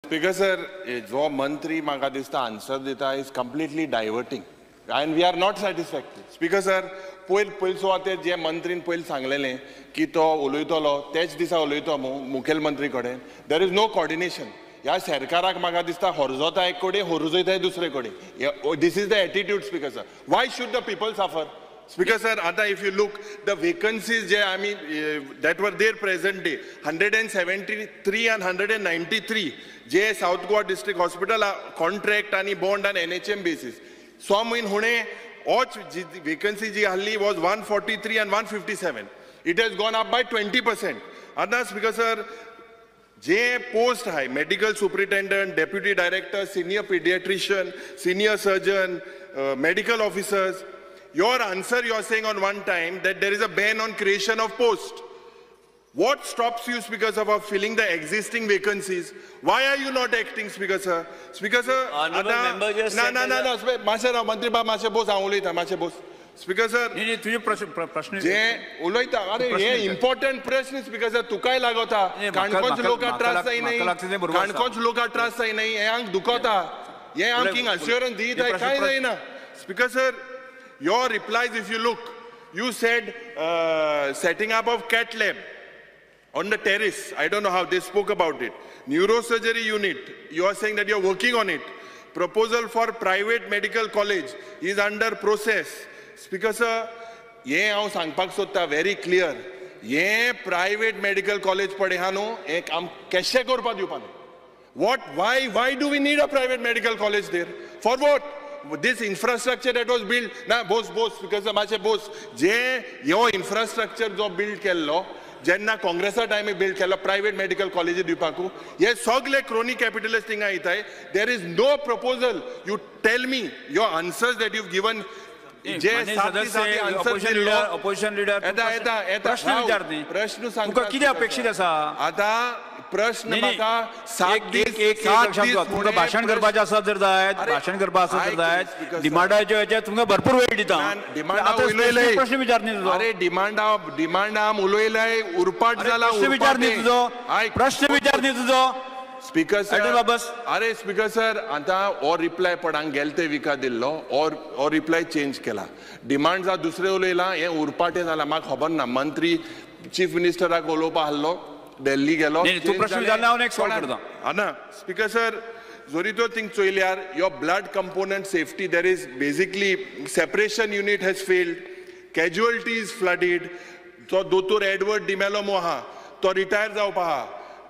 Speaker sir, जो मंत्री म्हाका दिसता आन्सर दिता is completely diverting and we are not satisfactory. Speaker sir, पयर पयर सुवातेर जे मंत्रीन पयर सांगलेलें की तो उलयतलो तेच दिसा उलयतो मुखेलमंत्री कडेन. There is no coordination. ह्या सरकाराक म्हाका दिसता हरजोता एक कडेन, हरजयता दुसरे कडेन. This is the attitude, speaker sir. Why should the people suffer? Speaker sir, आता if you look the vacancies जे आमी that were there present day 173 and 193 J South Goa district hospital contract आनी बॉन्ड आनी NHM basis 100 म्हयने हुणे ouch vacancy जी आहली was 143 and 157. It has gone up by 20%. आतां speaker sir, जे post आहाय medical superintendent, deputy director, senior paediatrician, senior surgeon, medical officers, your answer you are saying on one time that there is a ban on creation of post. What stops you, Speaker sir, of filling the existing vacancies? Why are you not acting, Speaker sir? Speaker sir, honorable member just na na na na, माशे राव मंत्री बाब, माशे बोस, हांव उलयता, माशे Bose. Speaker sir, तुझे प्रश्न जे उलयता, अरे हे इम्पॉर्टंट प्रश्न स्पीकर सर, तुकाय लागता. काणकोणच लोकांक त्रास जायना, काणकोणच लोकांक त्रास जायना, हे आंग दुखता, हे आमकां अश्योरन्स दिता काय जायना. Speaker sir, your replies, if you look, you said setting up of cath lab on the terrace. I don't know how they spoke about it. Neurosurgery unit, you are saying that you are working on it. Proposal for private medical college is under process. Speaker sir, ये हांव सांगपाक सोदता very clear. ये private medical college पडे हा न्हू, एक आम केशे करपाक दिवपा न्हू. What, why do we need a private medical college there? For what? This infrastructure that was built, ना बोस बोस because मातशे बोस, जे ह्यो इन्फ्रास्ट्रक्चर जो बिल्ड केल्लो जेन्ना काँग्रेसा टायमी बिल्ड केल्लो प्रायवेट मेडिकल कॉलेजी दिवपाकू, हे सगळे क्रोनी कॅपिटलिस्ट थिंगा येताय. There is no proposal. You tell me your answers that you given. J opposition leader येता येता प्रश्न विचारता, प्रश्न सांगता कितें अपेक्षीत आसा. आतां प्रश्न म्हाका 7 दीस तुमकां भाशण करपाचें आसा जर जायत, भाशण करपा आसा जर जायत, डिमांडाचे हेचे तुमकां भरपूर वेळ दिता. डिमांडा प्रश्न विचार न्ही तुजो. अरे डिमांडा डिमांडा आम उलयलाय, उरपाट जाला. प्रश्न विचार न्ही तुजो, प्रश्न विचार न्ही तुजो. स्पीकर सर, अरे स्पीकर सर, आतां हो रिप्लाय पडांक गेले ते विका दिल्लो और रिप्लाय चेंज केला. डिमांड दुसरें उलयलां, हें उरपाटें जालां, म्हाका खबर ना. मंत्री चीफ मिनिस्टराक उलोवपा आहलो, दिल्ली गेलो. तूं प्रश्न विचारला, हांव नेक्स्ट कॉल करता. ना स्पीकर सर, जरी तो thing चोयल्यार your blood component safety, there is basically separation unit has failed, casualty is flooded. तो दोतोर एडवर्ड डिमेलो मो आहा, तो रिटायर जावपा आहा,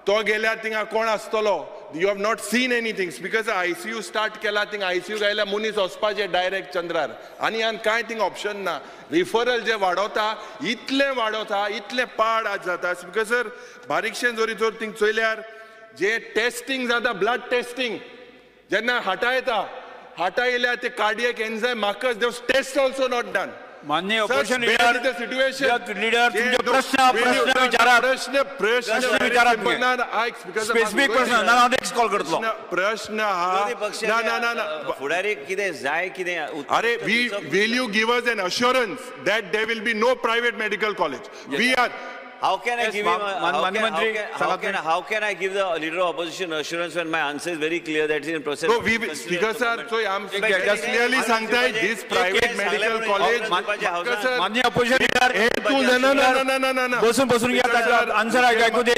तो गेल्यार थिंगा कोण आसतलो? You have not seen anything. Speaker sir, ICU start केला, थिंग आयसीयू गायल्यार मनीस वचपाचें डायरेक्ट चंद्रार, आनी आनी कांय थिंग ऑप्शन ना. रिफरल जे वाडोवता, इतलें वाडोवता, इतलें पाड आज जाता. स्पीकर सर, बारीकशें जरी जर थिंग चोयल्यार जे टेस्टिंग जाता, ब्लड टेस्टिंग जेन्ना हाटा येता, हाटा येयल्यार ते cardiac enzyme markers, they test also not done. माननीय ऑपोजिशन लीडर, लीडर तुमचे प्रश्न प्रश्न विचारात, प्रश्न प्रश्न विचारात, स्पेसिफिक प्रश्न ना, हांव नेक्स्ट कॉल करतलो. प्रश्न हा ना ना ना फुडारी कितें जाय कितें. अरे we will you give us an assurance that there will be no private medical college? We are How can I give him how can I give the leader of opposition assurance when my answer is very clear that is in process? No, we speaker sir, so I am just clearly सांगताय this private medical college. माननीय opposition leader, तू ना ना ना ना ना ना बसून बसून घ्या, आन्सर आयकू दे.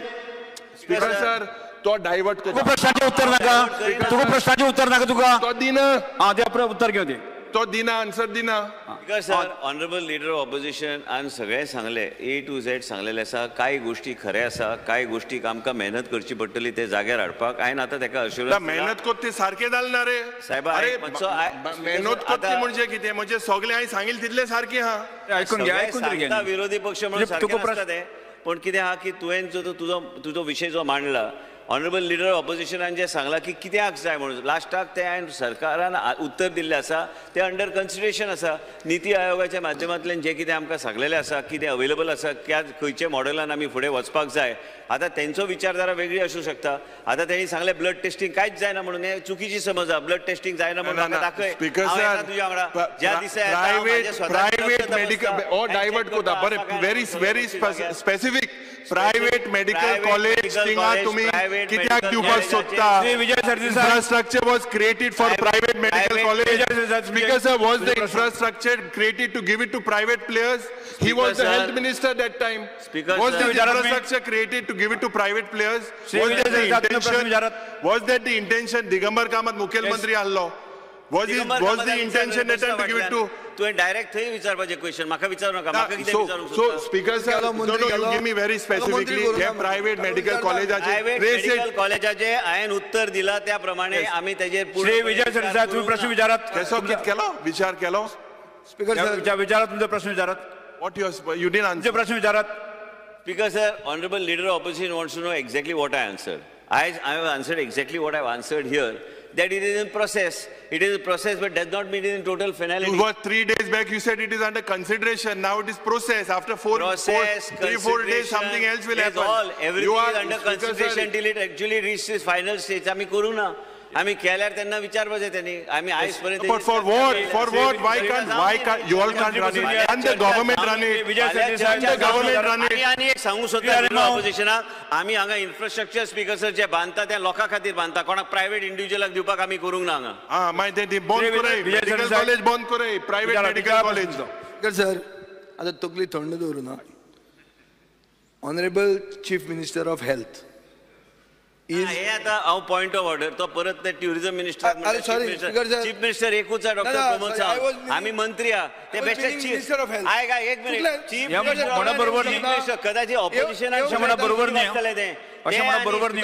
स्पीकर सर, तो डायवर्ट करता. प्रश्नाचें उत्तर नाका तुका, प्रश्नाचें उत्तर नाका तुका. तो दिना, हां ते उत्तर घेवं दे. तो दिना, आन्सर दिना. Speaker sir, honourable leader of opposition आन सगळें सांगलें, ए टू झेड सांगलेलें आसा. कांय गोश्टी खरें आसा, कांय गोश्टीक आमकां मेहनत करची पडटली ते जाग्यार हाडपाक. हांवें आतां तेका अश्योरन्स मेहनत कोत्ती सारकें जालें ना रे साहेबा. अरे मेहनत कोत्ती म्हणजे कितें? म्हणजे सगळें हांवें सांगिल्लें तितलें सारकें आहा. आयकून घे, आयकून तरी घे. विरोधी पक्ष म्हणून सारकें नासता तें, पूण कितें आहा की तुवें जो तुजो तुजो विशय जो मांडला, ऑनरेबल लिडर ऑपोजिशनान जें सांगलां की कित्याक जाय म्हणून, लास्टाक तें हांवें सरकारान उत्तर दिल्लें आसा, तें अंडर कन्सिडरेशन आसा. निती आयोगाच्या माध्यमांतल्यान जें कितें आमकां सांगलेलें आसा, कितें अवेलेबल आसा, क्या खंयच्या मॉडेलान आमी फुडें वचपाक जाय. आतां तेंचो विचारधारा वेगळी आसूं शकता. आतां तेणी सांगलें ब्लड टेस्टिंग कांयच जायना म्हणून, हें चुकीची समज आसा. ब्लड टेस्टिंग जायना म्हणून म्हाका दाखय, हांव येता तुज्या वांगडा ज्या दिसा प्रायवेट मेडिकल ओ डायवर्ट करता. बरें, very very specific private medical college थिंगा तुमी कित्याक दिवपाक सोदता? Infrastructure was created for private medical college. Speaker sir, was the infrastructure created to give it to private players? He was the health minister that time. Was the infrastructure created to give it to private players? Was that the intention? Digambar Kamat मुख्यमंत्री आहलो. Was the intention that time to give it to? तुवें direct थंय विचारपाचें question, म्हाका विचारू नाका. म्हाका कितें विचारूंक सोदता? So speaker sir, no, you give me very specifically hey private medical कॉलेजाचे प्रायव्हेट मेडिकल कॉलेजाचे हांवें उत्तर दिला त्या प्रमाणे आमी तेजेर. श्री विजय सरदेसाय, तुम्ही प्रश्न विचारात. कसो कितें केलो विचार केलो? स्पीकर सर, विचारात तुमचो प्रश्न विचारात. What you didn't answer. प्रश्न विचारात. Speaker sir, honourable leader of opposition wants to know exactly what I answered. I have answered exactly what I have answered here. That it is in process. It is a process, but does not mean it is in total finality. You were 3 days back, you said it is under consideration. Now it is process. After 3-4 days, something else will happen. All, everything is under consideration till it actually reaches final stage. आमी करू ना. आमी केल्यार तेन्ना विचारपाचें तेणी. आमी आयज पर्यंत. But for what? For what? Why can't you all can't run it? Can the government run it? Can the government run it? आमी आनी एक सांगूंक सोदता ऑपोजिशनाक, आमी हांगा इन्फ्रास्ट्रक्चर स्पीकर सर जे बांदता ते लोकां खातीर बांदता, कोणाक प्रायव्हेट इंडिव्हिज्युअलाक दिवपाक आमी करूंक ना हांगा. आं, मागीर ते बंद करय, मेडिकल कॉलेज बंद करय, private medical college. Speaker sir, आतां तकली थंड दवरून. Honourable chief minister of health. हे आता हांव पॉयंट ऑफ ऑर्डर, तो परत ते ट्युरिझम मिनिस्टर, चीफ मिनिस्टर एकूच आहा डॉक्टर प्रमोद सावंत, आमी मंत्री आहा. ते बेश्टे चीफ. आयक एक मिनिट, चीफ मिनिस्टर कदाचित ऑपोजिशनाक बरोबर न्ही तें. अशें म्हणप बरोबर न्ही.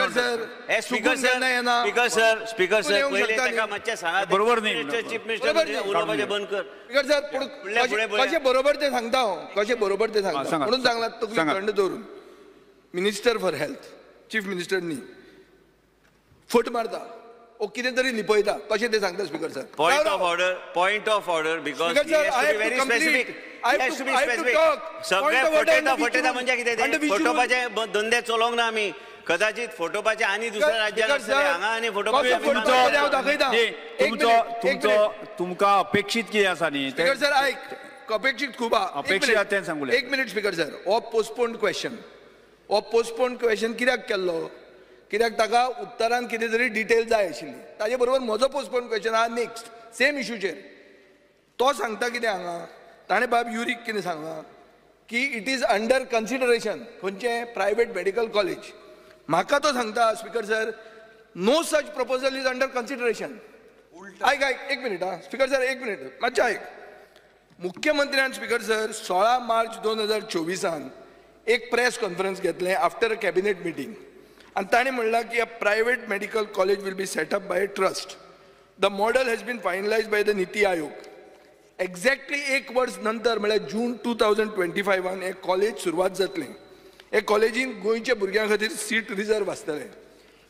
स्पीकर सर, स्पीकर सर, पयलीं ताका मातशें सांगात. बरोबर न्ही. चीफ मिनिस्टर उलोवपाचें बंद कर. स्पीकर सर, कशें बरोबर तें सांगता हांव, कशें बरोबर तें सांगता म्हणून सांगलां तकली थंड दवरून. Minister for health, chief minister न्ही, फट मारता ओ कितें तरी लिपयता, कशें तें सांगता speaker sir. Point of order, point of order, because very specific. सगळे फटयता फटयता म्हणजे कितें तें? फटोवपाचे धंदे चलोवंक ना आमी. कदाचित फटोवपाचे आनी दुसऱ्या राज्यांत आसतले, हांगा आनी फटोवपाचे. तुमचो तुमकां अपेक्षीत कितें आसा न्ही स्पीकर सर? आयक, अपेक्षीत खूब आहा. अपेक्षीत आहा तें सांगूं. एक मिनीट स्पीकर सर, हो पोस्टपोन्ड क्वेश्चन, हो पोस्टपोन्ड क्वेश्चन कित्याक केल्लो? कित्याक ताका उत्तरान कितें तरी डिटेल जाय आशिल्ली. ताजे बरोबर म्हजो पोस्टपोन क्वेश्चन आहा नेक्स्ट सेम इशूचेर. तो सांगता कितें हांगा, ताणें बाब युरीक कितें सांगलां की it is under consideration खंयचें प्रायवेट मेडिकल कॉलेज. म्हाका तो सांगता speaker sir, no such proposal is under consideration. आयक आयक एक मिनीट आं स्पीकर सर, एक मिनीट मातशें आयक. मुख्यमंत्र्यान स्पीकर सर 16 मार्च 2024 एक प्रेस कॉन्फरन्स घेतलें आफ्टर अ कॅबिनेट मिटींग, आनी ताणें म्हणलां की a private medical college will be set up by a trust. The model has been finalised by the NITI Aayog. Exactly एक वर्स नंतर म्हळ्यार जून 2025 हें कॉलेज सुरवात जातलें. हे कॉलेजीन गोंयच्या भुरग्यां खातीर सीट रिजर्व आसतलें.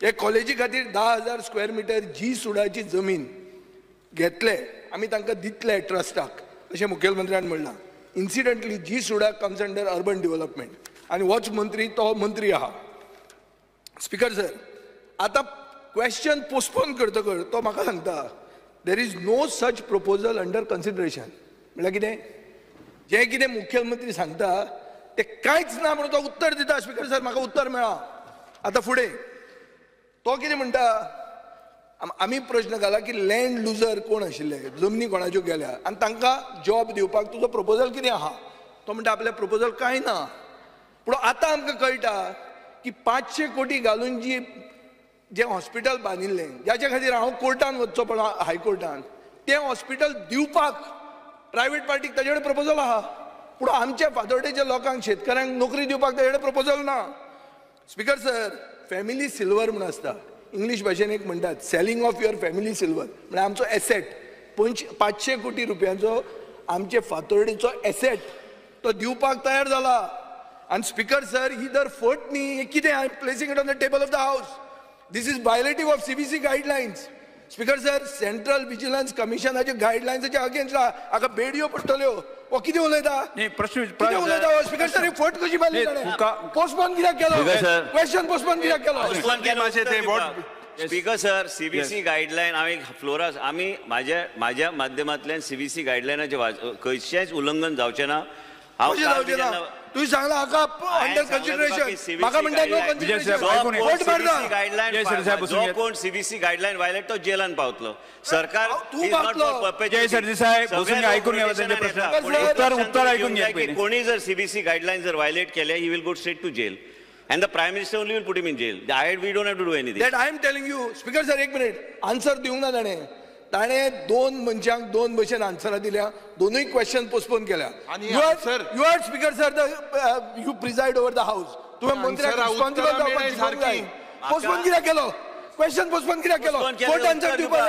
हे कॉलेजी खातीर 10,000 स्क्वेअर मिटर जी सुडाची जमीन घेतले आमी तांकां दितले ट्रस्टाक, अशें मुखेलमंत्र्यान म्हणलां. Incidentally G SUDA comes under urban development आनी होच मंत्री तो मंत्री आहा. स्पीकर सर, आतां क्वेश्चन पोस्टपोन करतकर तो म्हाका सांगता there is no such proposal under consideration. म्हणल्यार कितें? जें कितें मुखेलमंत्री सांगता तें कांयच ना म्हणून तो उत्तर दिता. स्पीकर सर, म्हाका उत्तर मेळ्ळां. आतां फुडें तो कितें म्हणटा, आमी प्रश्न घाला की लँड लुजर कोण आशिल्ले, जमनी कोणाच्यो गेल्या आनी तांकां जॉब दिवपाक तुजो प्रपोजल कितें आहा? तो म्हणटा आपलें प्रपोजल कांय ना. पूण आतां आमकां कळटा की 500 कोटी घालून जी जें हॉस्पिटल बांदिल्लें, जाच्या खातीर हांव कोर्टान वचचो पडला, हायकोर्टान, तें हॉस्पिटल दिवपाक प्रायवेट पार्टीक ताजे कडेन प्रपोजल आहा. पूण आमच्या फातोर्डेच्या लोकांक, शेतकऱ्यांक नोकरी दिवपाक ताजे कडेन प्रपोजल ना. स्पीकर सर, फॅमिली सिल्वर म्हूण आसता, इंग्लीश भाशेन एक म्हणटात selling of your family silver, म्हळ्यार आमचो एसेट 500 कोटी रुपयांचो आमचे फातोर्डेचो एसेट तो दिवपाक तयार जाला. आनी स्पीकर सर, ही जर फट न्ही, हें कितें? I am placing it on the table of the house. This is violative of CBC guidelines. Speaker sir, central vigilance कमिशनाचे गायडलायन्साचे अगेन्स्ट हाका बेडयो पडटल्यो. हो कितें उलयता? प्रश्न कितें उलयता स्पीकर सर? ही फट कशी मारली ताणें? पोस्टपोन कित्याक केलो? क्वेश्चन पोस्टपोन कित्याक केलो? स्पीकर सर, सीबीसी गायडलायन आमी फ्लोरा आमी म्हाज्या माध्यमांतल्यान सीबीसी गायडलायनाचें खंयचेंच उल्लंघन जावचें ना. हांव तुवें सांगला हाका अंडर कन्सिडरेशन, म्हाका म्हणटा नो कन्सिडरेशन. जो कोण सीबीसी गायडलायन वायलेट तो जेलान पावतलो. सरकार तूं पावतलो. विजय सरदेसाय बसून आयकून घे प्रश्न, उत्तर उत्तर आयकून घे. कोणी जर सीबीसी गायडलायन जर वायलेट केले he will go straight to jail. And the Prime Minister only will put him in jail. We don't have to do anything. That I am telling you. Speaker sir, एक minute. Answer दिवंक ना ताणें. ताणें दोन मनशांक दोन भशेन आन्सरां दिल्या, दोनूय क्वेश्चन पोस्टपोन केल्या. You are speaker sir, you preside over the house. तुवें मंत्र्याक रिस्पॉन्सिबल जावपाक शिकोवंक जाय. पोस्टपोन कित्याक केलो? क्वेश्चन पोस्टपोन कित्याक केलो? कोर्ट आन्सर दिवपाक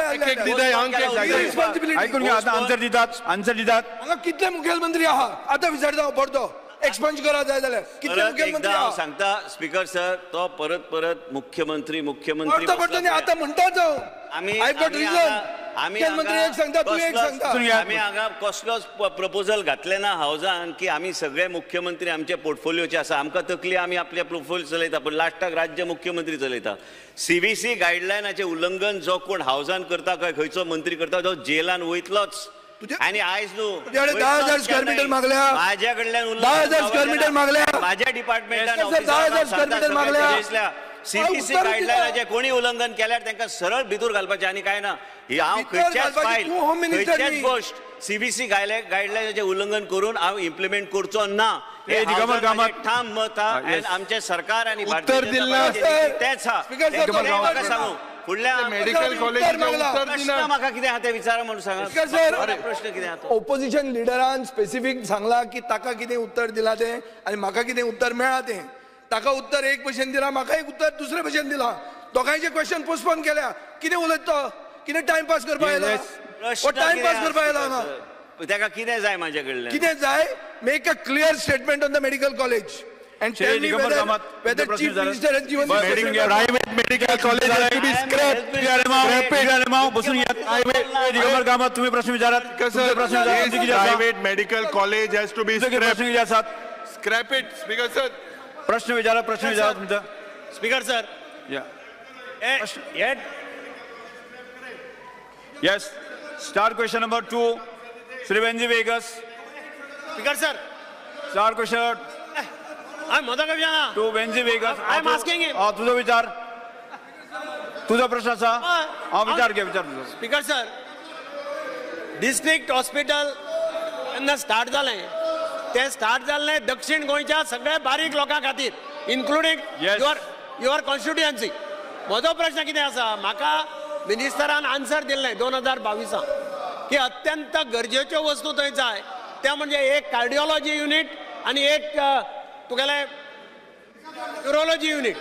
जाय. रिस्पॉन्सिबिलिटी आयकून घे. आतां आन्सर दितात, आन्सर दितात. हांगा कितले मुखेलमंत्री आहा आतां विचारता हांव परतो. एक्सपंज करा जाय जाल्यार कितले मुखेलमंत्री हांव सांगता स्पीकर सर, तो परत परत मुख्यमंत्री मुख्यमंत्री परत आतां म्हणटाच हांव. I got reason. मुख्यमंत्री एक सांगता, तूं एक सांगता. आमी हांगा कसलोच प्रपोजल घातले ना हावजान की आमी सगळे मुख्यमंत्री आमचे पोर्टफोलियोचे आसा. आमकां तकली आमी आपले पोर्टफोलियो चलयता, पूण लास्टाक राज्य मुख्यमंत्री चलयता. सीबीसी गायडलायनाचें उल्लंघन जो कोण हावजान करता काय खंयचो मंत्री करता तो जेलान वयतलोच. आणि आयज न्हू 10,000 स्क्वेअर मीटर मागल्या माझ्या कडल्यान, 10,000 स्क्वेअर मीटर मागल्या माझ्या डिपार्टमेंटान, 10,000 स्क्वेअर मीटर मागल्या. सीबीसी गायडलायनाचें कोणी उल्लंघन केल्यार तांकां सरळ भितर घालपाचें आनी काय ना. ही हांव खंयच्याच फायल खंयच्याच गोश्ट सीबीसी गायडलायनाचें उल्लंघन करून हांव इम्प्लिमेंट करचो ना. हे ठाम मत आहा आमचें सरकार आनी उत्तर दिल्लें तेंच आहा. सांगू फुडल्या मेडिकल कॉलेज म्हाका कितें आहा तें विचारा म्हणून सांगा. प्रश्न कितें आहा? ओपोजिशन लिडरान स्पेसिफीक सांगला की ताका कितें उत्तर दिलां तें आनी म्हाका कितें उत्तर मेळ्ळां तें. ताका उत्तर एक भशेन दिलां, म्हाका एक उत्तर दुसरे भशेन दिलां. दोगांयचे क्वेश्चन पोस्टपोन केल्या. कितें उलयता तो? कितें टायमपास करपाक आयला? टायमपास करपाक आयला हांगा. ताका कितें जाय म्हाजे कडल्यान? कितें जाय? Make a clear statement on the medical college. And tell me whether Chief Minister has given private medical college has to be scrapped. बसून घ्या. दिगंबर कामत तुम्ही प्रश्न विचारात. Private medical college has to be scrapped. प्रश्न विचारात. Scrap it, Speaker sir. प्रश्न विचारा, प्रश्न विचारा तुमचा. Speaker sir. Yes, start question number 2, Shri Venzy Viegas. Speaker sir. Start question. I म्हजो क्वेश्चन आहा. To Venzy Viegas. I am asking him. तुजो विचार, तुजो प्रश्न आसा. हांव विचार घे, विचार तुजो. स्पीकर सर, डिस्ट्रिक्ट हॉस्पिटल जेन्ना स्टार्ट जालें तें स्टार्ट जाल्लें दक्षिण गोंयच्या सगळ्या बारीक लोकां खातीर, इन्क्लुडींग your constituency. म्हजो प्रश्न कितें आसा, म्हाका मिनिस्टरान आन्सर दिल्लें 2022 की अत्यंत गरजेच्यो वस्तू थंय जाय, त्या म्हणजे एक कार्डिओलॉजी युनीट आनी एक तुगेलें युरोलॉजी युनीट.